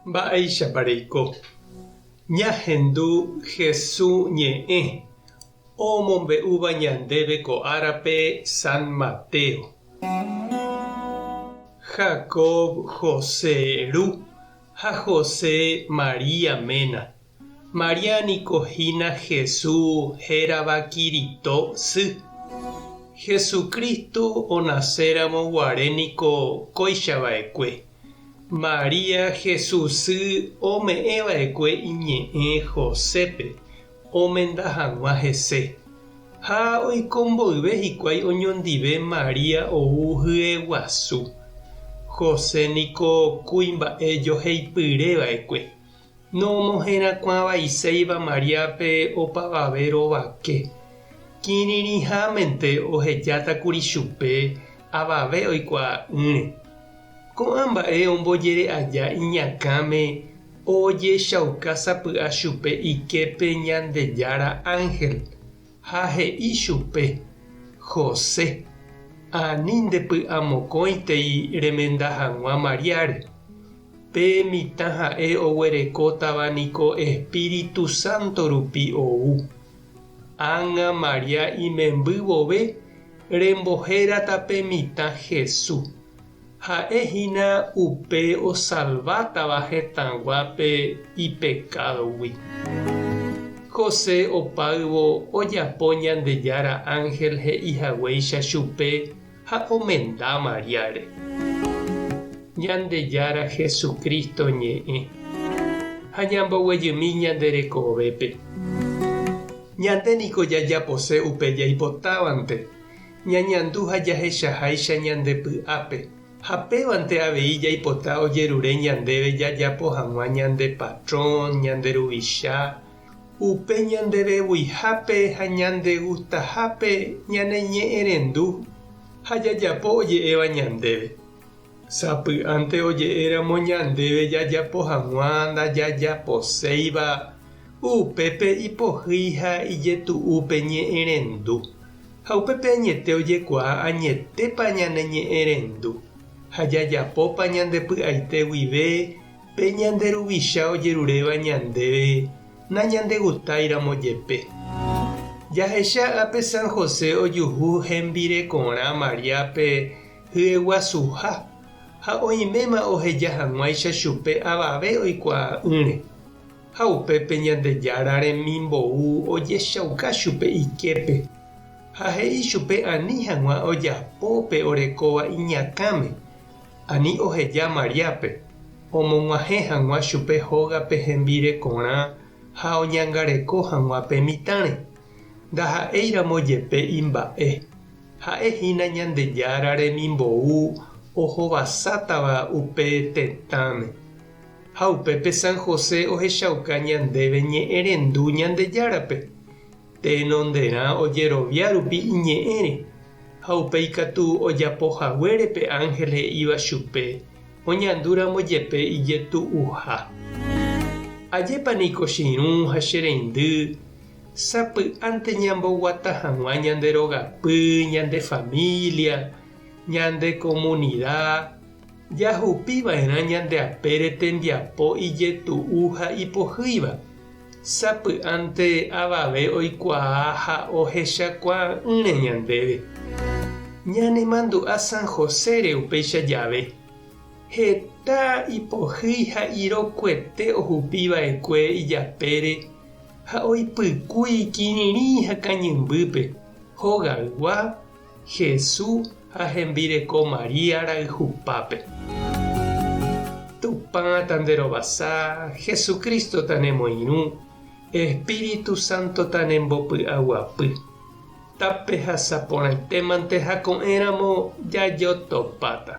Mba'éichapa reiko? Ñahendu Hesu ñe'ẽ omombe'úva ñandéve ko árape San Mateo. Jacob José ru ha José María ména. María niko hína Hesu hérava Kirito sy. Jesucristo onaséramo guare niko kóicha va'ekue. María Jesús sy ome'ẽ va'ekue iñe'ẽ Josépe omenda hag̃ua hese. Ha oiko mboyve hikuái oñondive María ou hyeguasu. José niko kuimba'e joheipyre va'ekue. Nomoherakuãvaiséiva Maríape opavave rovake. Kirirĩhámente ohejátakuri chupe avave oikuaa'ỹre. Ko'ã mba'e ombojere aja iñakãme ojechauka sapy'a chupe iképe Ñandejára ánhel, ha he'i chupe, José, ani ndepy'amokõitei remenda hag̃ua Maríare. Pe mitã ha'e oguerekótava niko Espíritu Santo rupi ou. Ág̃a María imemby vove rembohérata pe mitã Jesús. Ha'e hína upe osalvátava hetãguápe ipekádogui. José opáyvo ojapo Ñandejára ánhel he'i haguéicha chupe ha omenda Maríare. Ñandejára Jesucristo ñe'ẽ ha ñamboguejymi ñande rekovépe. Ñande niko jajapose upe jaipotávante, ñañandu ha jahechaháicha ñande py'ápe, ha pévante avei jaipota ojerure ñandéve jajapo hag̃ua ñande patrón, ñande ruvicha, Upe ñandevevuihápe ha ñandegustahápe ñaneñe'ẽrendu ha jajapo oje'éva ñandéve. Sapy'ánte oje'éramo ñandéve jajapo hag̃ua ndajajaposéiva, upépe ipohýi ha ijetu'u pe ñe'ẽrendu. Ha upépe añete ojekuaa añetépa ñaneñe'ẽrendu ha jajapópa ñande py'aite guive Pe ñande Ruvicha ojeruréva ñandéve nañandegustáiramo jepe. Jahecha ápe San José ojuhu hembirekorã Maríape hyeguasuha ha oiméma oheja hag̃uáicha chupe avave oikuaa'ỹre. Ha upépe Ñandejára remimbou ojechauka chupe iképe ha he'i chupe ani hag̃ua ojapo pe orekóva iñakãme. Ani oheja Maríape, omog̃uahẽ hag̃ua chupe hógape hembirekorã ha oñangareko hag̃ua pe mitãre, ndaha'éiramo jepe imba'e. Ha'e hína Ñandejára remimbou ohovasátava upe tetãme. Ha upépe San José ohechauka ñandéve ñe'ẽrendu Ñandejárape. Tenonderã ojerovia rupi iñe'ẽre, ha upéi katu ojapo haguére pe ánhel he'íva chupe, oñandúramo jepe ijetu'uha. Ajépa niko che irũ ha che reindy, sapy'ánte ñamboguata hag̃ua ñande rogapy, ñande familia, ñande komunida, jahupi va'erã ñande apére tembiapo ijetu'u ha ipohýiva. Sapy'ánte avave oikuaa ha ohechakuaa'ỹre ñandéve. Ñanemandu'a San Josére upéicha jave. Heta ipohýi ha irokuete ohupi va'ekue ijapére ha oipykúi kirirĩ ha kañymbýpe, hogaygua, Hesu ha hembireko María rayhupápe. Tupã tanderovasa, Jesucristo tanemoirũ, Espíritu Santo tanembopy'aguapy. Tapehasa porãitémante ha ko'ẽramo jajotopáta.